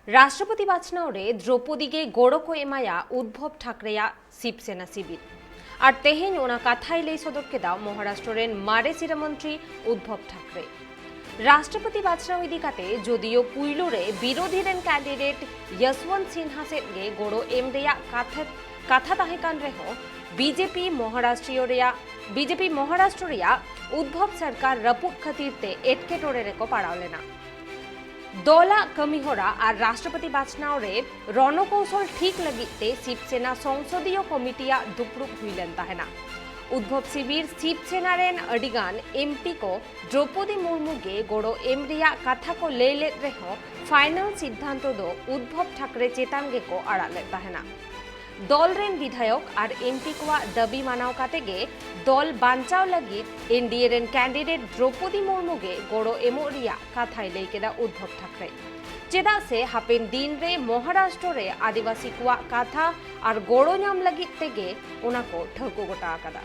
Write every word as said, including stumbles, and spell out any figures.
ᱨᱟᱥᱴᱨᱚᱯᱚᱛᱤ ᱵᱟᱪᱷᱱᱟᱣ ᱨᱮ ᱫᱨᱚᱯᱚᱫᱤ ᱜᱮ ᱜᱚᱲᱚ ᱠᱚ ᱮᱢᱟᱭᱟ ᱩᱫᱷᱵᱚᱵ ᱴᱷᱟᱠᱨᱮᱭᱟᱜ ᱥᱤᱵᱥᱮᱱᱟ ᱥᱤᱵᱤᱨ᱾ ᱟᱨ ᱛᱮᱦᱮᱧ ᱚᱱᱟ ᱠᱟᱛᱷᱟᱭ ᱞᱟᱹᱭ ᱥᱚᱫᱚᱨ ᱠᱮᱫᱟ ᱢᱚᱦᱟᱨᱟᱥᱴᱨᱚ ᱨᱮᱱ ᱢᱟᱨᱮ ᱥᱤᱨᱟᱹ ᱢᱚᱱᱛᱨᱤ ᱩᱫᱷᱵᱚᱵ ᱴᱷᱟᱠᱨᱮ᱾ ᱨᱟᱥᱴᱨᱚᱯᱚᱛᱤ ᱵᱟᱪᱷᱱᱟᱣ ᱤᱫᱤ ᱠᱟᱛᱮ ᱡᱚᱫᱤᱭᱳ ᱯᱩᱭᱞᱩ ᱨᱮ ᱵᱤᱨᱳᱫᱷᱤ ᱨᱮᱱ ᱠᱮᱱᱰᱤᱰᱮᱴ ᱭᱚᱥᱣᱚᱱᱛ ᱥᱤᱱᱦᱟ ᱥᱮᱫ ᱜᱮ ᱜᱚᱲᱚ ᱮᱢ ᱨᱮᱭᱟᱜ ᱠᱟᱛᱷᱟ, ᱠᱟᱛᱷᱟ ᱛᱟᱦᱮᱸ ᱠᱟᱱ ᱨᱮᱦᱚᱸ, ᱵᱤᱡᱮᱯᱤ ᱢᱚᱦᱟᱨᱟᱥᱴᱨᱤᱭᱚ ᱨᱮᱭᱟᱜ, ᱵᱤᱡᱮᱯᱤ ᱢᱚᱦᱟᱨᱟᱥᱴᱨᱚ ᱨᱮᱭᱟᱜ ᱩᱫᱷᱵᱚᱵ ᱥᱚᱨᱠᱟᱨ ᱨᱟᱹᱯᱩᱫ ᱠᱷᱟᱹᱛᱤᱨ ᱛᱮ ᱮᱴᱠᱮᱴᱚᱬᱮ ᱨᱮᱠᱚ ᱯᱟᱲᱟᱣ ᱞᱮᱱᱟ᱾ ᱫᱚᱞᱟᱜ ᱠᱟᱹᱢᱤᱦᱚᱨᱟ ᱟᱨ ᱨᱟᱥᱴᱨᱚᱯᱚᱛᱤ ᱵᱟᱪᱷᱱᱟᱣ ᱨᱮ ᱨᱚᱱᱚᱠᱳᱣᱥᱚᱞ ᱴᱷᱤᱠ ᱞᱟᱹᱜᱤᱫ ᱛᱮ ᱥᱤᱵᱥᱮᱱᱟ ᱥᱚᱝᱥᱚᱫᱤᱭᱚ ᱠᱚᱢᱤᱴᱤᱭᱟᱜ ᱫᱩᱯᱲᱩᱵ ᱦᱩᱭ ᱞᱮᱱ ᱛᱟᱦᱮᱱᱟ᱾ ᱩᱫᱷᱵᱚᱵ ᱥᱤᱵᱤᱨ ᱥᱤᱵᱥᱮᱱᱟ ᱨᱮᱱ ᱟᱹᱰᱤᱜᱟᱱ ᱮᱢᱯᱤ ᱠᱚ ᱫᱨᱚᱯᱚᱫᱤ ᱢᱩᱨᱢᱩ ᱜᱮ ᱜᱚᱲᱚ ᱮᱢ ᱨᱮᱭᱟᱜ ᱠᱟᱛᱷᱟ ᱠᱚ ᱞᱟᱹᱭ ᱞᱮᱫ ᱨᱮᱦᱚᱸ, ᱯᱷᱟᱭᱱᱟᱞ ᱥᱤᱫᱽᱫᱷᱟᱱᱛᱚ ᱫᱚ ᱩᱫᱷᱵᱚᱵ ᱴᱷᱟᱠᱨᱮ ᱪᱮᱛᱟᱱ ᱜᱮᱠᱚ ᱟᱲᱟᱜ ᱞᱮᱫ ᱛᱟᱦᱮᱱᱟ᱾ ᱫᱚᱞ ᱨᱮᱱ ᱵᱤᱫᱷᱟᱭᱚᱠ ᱟᱨ ᱮᱢᱯᱤ ᱠᱚᱣᱟᱜ ᱫᱟᱹᱵᱤ ᱢᱟᱱᱟᱣ ᱠᱟᱛᱮ ᱜᱮ ᱫᱚᱞ ᱵᱟᱧᱪᱟᱣ ᱞᱟᱹᱜᱤᱫ ᱮᱱᱰᱤᱮ ᱨᱮᱱ ᱠᱮᱱᱰᱤᱰᱮᱴ ᱫᱨᱚᱯᱚᱫᱤ ᱢᱩᱨᱢᱩ ᱜᱮ ᱜᱚᱲᱚ ᱮᱢᱚᱜ ᱨᱮᱭᱟᱜ ᱠᱟᱛᱷᱟᱭ ᱞᱟᱹᱭ ᱠᱮᱫᱟ ᱩᱫᱷᱵᱚᱵ ᱴᱷᱟᱠᱨᱮ᱾ ᱪᱮᱫᱟᱜ ᱥᱮ ᱦᱟᱯᱮᱱ ᱫᱤᱱ ᱨᱮ ᱢᱚᱦᱟᱨᱟᱥᱴᱨᱚ ᱨᱮ ᱟᱹᱫᱤᱵᱟᱹᱥᱤ ᱠᱚᱣᱟᱜ ᱠᱟᱛᱷᱟ ᱟᱨ ᱜᱚᱲᱚ ᱧᱟᱢ ᱞᱟᱹᱜᱤᱫ ᱛᱮᱜᱮ ᱚᱱᱟ ᱠᱚ ᱴᱷᱟᱹᱣᱠᱟᱹ ᱜᱚᱴᱟ ᱟᱠᱟᱫᱟ᱾